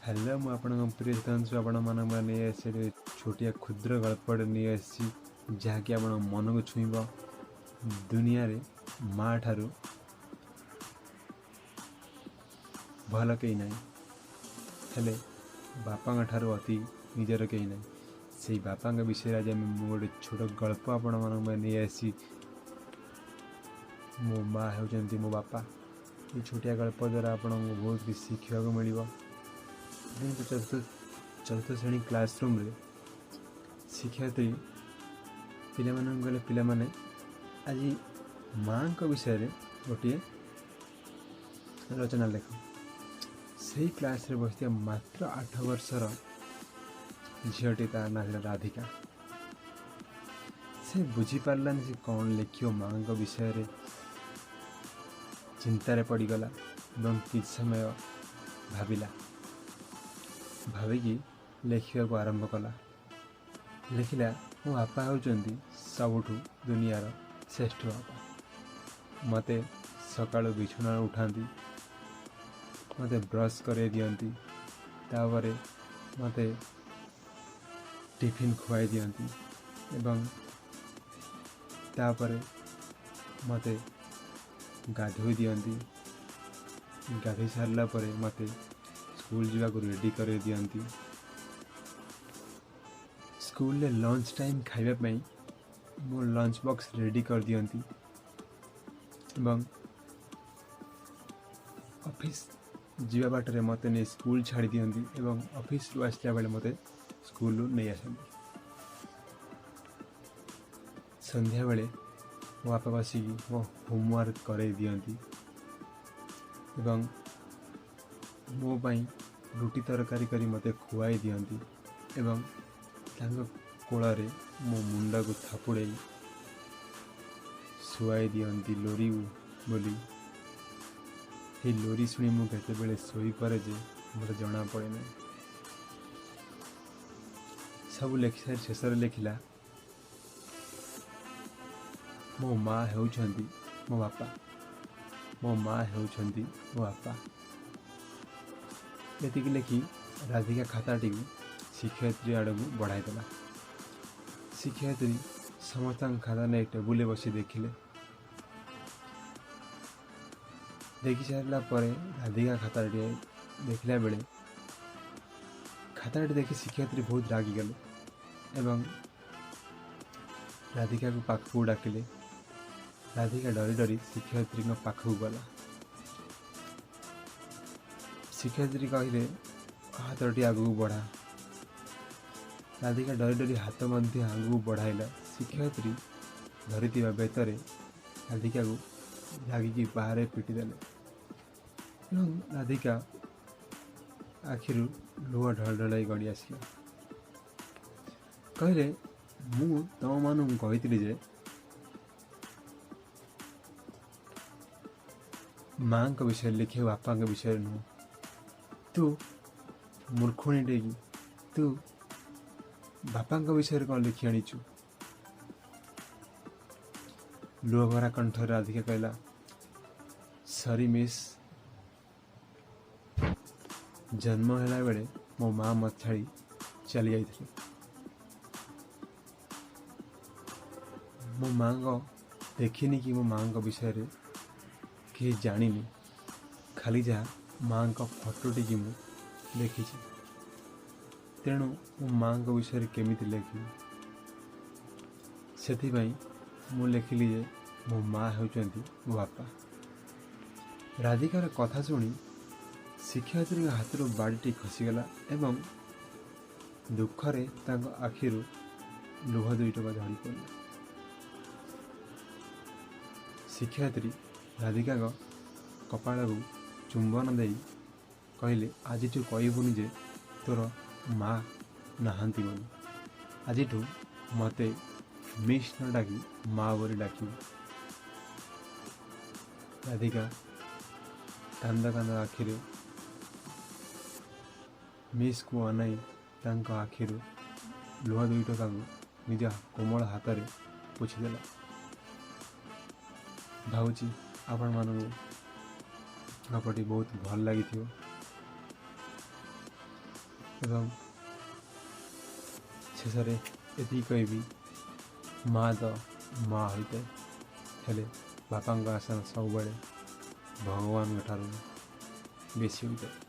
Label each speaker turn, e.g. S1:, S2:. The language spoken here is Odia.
S1: ହ୍ୟାଲୋ, ମୁଁ ଆପଣଙ୍କ ପ୍ରିୟ ସିଦ୍ଧାଂଶୁ ଆପଣମାନଙ୍କ ପାଇଁ ନେଇ ଆସିଛି ଛୋଟିଆ କ୍ଷୁଦ୍ର ଗଳ୍ପଟେ ନେଇ ଆସିଛି, ଯାହାକି ଆପଣଙ୍କ ମନକୁ ଛୁଇଁବ। ଦୁନିଆରେ ମା ଠାରୁ ଭଲ କେହି ନାହିଁ, ହେଲେ ବାପାଙ୍କ ଠାରୁ ଅତି ନିଜର କେହି ନାହିଁ। ସେଇ ବାପାଙ୍କ ବିଷୟରେ ଆଜି ଆମେ ମୁଁ ଗୋଟେ ଛୋଟ ଗଳ୍ପ ଆପଣମାନଙ୍କ ପାଇଁ ନେଇ ଆସିଛି। ମୋ ମା ହେଉଛନ୍ତି ମୋ ବାପା। ଏଇ ଛୋଟିଆ ଗଳ୍ପ ଦ୍ୱାରା ଆପଣଙ୍କୁ ବହୁତ କିଛି ଶିଖିବାକୁ ମିଳିବ। ଦିନେ ଚତୁର୍ଥ ଶ୍ରେଣୀ କ୍ଲାସରୁମ୍ରେ ଶିକ୍ଷୟିତ୍ରୀ ପିଲାମାନଙ୍କୁ କହିଲେ, ପିଲାମାନେ ଆଜି ମାଆଙ୍କ ବିଷୟରେ ଗୋଟିଏ ରଚନା ଲେଖ। ସେଇ କ୍ଲାସ୍ରେ ବସିଥିବା ମାତ୍ର 8 ବର୍ଷର ଝିଅଟି, ତା ନାଁ ଥିଲା ରାଧିକା। ସେ ବୁଝିପାରିଲାନି ସେ କ'ଣ ଲେଖିବ ମାଆଙ୍କ ବିଷୟରେ। ଚିନ୍ତାରେ ପଡ଼ିଗଲା ଏବଂ କିଛି ସମୟ ଭାବିଲା। ଭାବିକି ଲେଖିବାକୁ ଆରମ୍ଭ କଲା। ଲେଖିଲା, ମୋ ବାପା ହେଉଛନ୍ତି ସବୁଠୁ ଦୁନିଆର ଶ୍ରେଷ୍ଠ ବାପା। ମୋତେ ସକାଳୁ ବିଛଣାରୁ ଉଠାନ୍ତି, ମୋତେ ବ୍ରସ୍ କରେଇ ଦିଅନ୍ତି, ତାପରେ ମୋତେ ଟିଫିନ୍ ଖୁଆଇ ଦିଅନ୍ତି ଏବଂ ତାପରେ ମୋତେ ଗାଧୋଇ ଦିଅନ୍ତି। ଗାଧୋଇ ସାରିଲା ପରେ ମୋତେ ସ୍କୁଲ ଯିବାକୁ ରେଡ଼ି କରେଇ ଦିଅନ୍ତି। ସ୍କୁଲରେ ଲଞ୍ଚ ଟାଇମ୍ ଖାଇବା ପାଇଁ ମୋ ଲଞ୍ଚ ବକ୍ସ ରେଡ଼ି କରିଦିଅନ୍ତି ଏବଂ ଅଫିସ୍ ଯିବା ବାଟରେ ମୋତେ ନେଇ ସ୍କୁଲ ଛାଡ଼ି ଦିଅନ୍ତି ଏବଂ ଅଫିସରୁ ଆସିଲା ବେଳେ ମୋତେ ସ୍କୁଲରୁ ନେଇ ଆସନ୍ତି। ସନ୍ଧ୍ୟାବେଳେ ମୋ ବାପା ବସିକି ମୋ ହୋମୱାର୍କ କରେଇ ଦିଅନ୍ତି ଏବଂ ମୋ ପାଇଁ ରୁଟି ତରକାରୀ କରି ମୋତେ ଖୁଆଇ ଦିଅନ୍ତି ଏବଂ ତାଙ୍କ କୋଳରେ ମୋ ମୁଣ୍ଡକୁ ଥାପୁଡ଼େଇ ଶୁଆଇ ଦିଅନ୍ତି ଲୋରି ବୋଲି। ଏହି ଲୋରି ଶୁଣି ମୁଁ କେତେବେଳେ ଶୋଇପଡ଼େ ଯେ ମୋତେ ଜଣାପଡ଼େ ନାହିଁ। ସବୁ ଲେଖିସାରି ଶେଷରେ ଲେଖିଲା, ମୋ ମା ହେଉଛନ୍ତି ମୋ ବାପା, ମୋ ମା ହେଉଛନ୍ତି ମୋ ବାପା। ଏତିକି ଲେଖି ରାଧିକା ଖାତାଟିକୁ ଶିକ୍ଷୟିତ୍ରୀ ଆଡ଼କୁ ବଢ଼ାଇଦେଲା। ଶିକ୍ଷୟିତ୍ରୀ ସମସ୍ତଙ୍କ ଖାତା ନେଇ ଟେବୁଲରେ ବସି ଦେଖିଲେ। ଦେଖି ସାରିଲା ପରେ ରାଧିକା ଖାତାଟିଏ ଦେଖିଲା ବେଳେ ଖାତାଟି ଦେଖି ଶିକ୍ଷୟିତ୍ରୀ ବହୁତ ରାଗିଗଲେ ଏବଂ ରାଧିକାକୁ ପାଖକୁ ଡାକିଲେ। ରାଧିକା ଡରି ଡରି ଶିକ୍ଷୟିତ୍ରୀଙ୍କ ପାଖକୁ ଗଲା। ଶିକ୍ଷୟିତ୍ରୀ କହିଲେ, ହାତଟି ଆଗକୁ ବଢ଼ା। ରାଧିକା ଡରି ଡରି ହାତ ମଧ୍ୟ ଆଗକୁ ବଢ଼ାଇଲା। ଶିକ୍ଷୟିତ୍ରୀ ଧରିଥିବା ବେତରେ ରାଧିକାକୁ ରାଗିକି ବାହାରେ ପିଟିଦେଲେ ଏବଂ ରାଧିକା ଆଖିରୁ ଲୁହ ଢଳ ଢଳ ହେଇ ଗଡ଼ି ଆସିଲା। କହିଲେ, ମୁଁ ତମମାନଙ୍କୁ କହିଥିଲି ଯେ ମାଆଙ୍କ ବିଷୟରେ ଲେଖିବାକୁ, ବାପାଙ୍କ ବିଷୟରେ ନୁହଁ। ତୁ ମୂର୍ଖୁଣୀଟେ କି? ତୁ ବାପାଙ୍କ ବିଷୟରେ କ'ଣ ଲେଖି ଆଣିଛୁ? ଲୁହଭରା କଣ୍ଠରେ ରାଧିକା କହିଲା, ସରି ମିସ୍, ଜନ୍ମ ହେଲା ବେଳେ ମୋ ମା ମୋତେ ଛାଡ଼ି ଚାଲି ଯାଇଥିଲେ। ମୋ ମାଆଙ୍କ ଦେଖିନି କି ମୋ ମାଆଙ୍କ ବିଷୟରେ କିଛି ଜାଣିନି, ଖାଲି ଯାହା ମାଆଙ୍କ ଫଟୋଟିକି ମୁଁ ଦେଖିଛି। ତେଣୁ ମୁଁ ମାଆଙ୍କ ବିଷୟରେ କେମିତି ଲେଖିବି? ସେଥିପାଇଁ ମୁଁ ଲେଖିଲି ଯେ ମୋ ମା ହେଉଛନ୍ତି ମୋ ବାପା। ରାଧିକାର କଥା ଶୁଣି ଶିକ୍ଷୟିତ୍ରୀଙ୍କ ହାତରୁ ବାଡ଼ିଟି ଖସିଗଲା ଏବଂ ଦୁଃଖରେ ତାଙ୍କ ଆଖିରୁ ଲୁହ ଦୁଇ ଟୋପା ଝଡ଼ି ପଡ଼ିଲା। ଶିକ୍ଷୟିତ୍ରୀ ରାଧିକାଙ୍କ କପାଳକୁ ଚୁମ୍ବନ ଦେଇ କହିଲେ, ଆଜିଠୁ କହିବୁନି ଯେ ତୋର ମା ନାହାନ୍ତି ବୋଲି। ଆଜିଠୁ ମୋତେ ମିସ୍ ନ ଡାକି ମା ବୋଲି ଡାକିବୁ। ରାଧିକା କାନ୍ଦ କାନ୍ଦ ଆଖିରେ ମିସ୍କୁ ଅନାଇ ତାଙ୍କ ଆଖିରୁ ଲୁହ ଦୁଇ ଟୋପାକୁ ନିଜ କୋମଳ ହାତରେ ପୋଛିଦେଲା। ଭାବୁଛି ଆପଣମାନଙ୍କୁ ଗପଟି ବହୁତ ଭଲ ଲାଗିଥିବ। ଏବଂ ଶେଷରେ ଏତିକି କହିବି, ମା ତ ମା ହୋଇଥାଏ, ହେଲେ ବାପାଙ୍କ ଆଶା ସବୁବେଳେ ଭଗବାନଙ୍କ ଠାରୁ ବେଶୀ ହୋଇଥାଏ।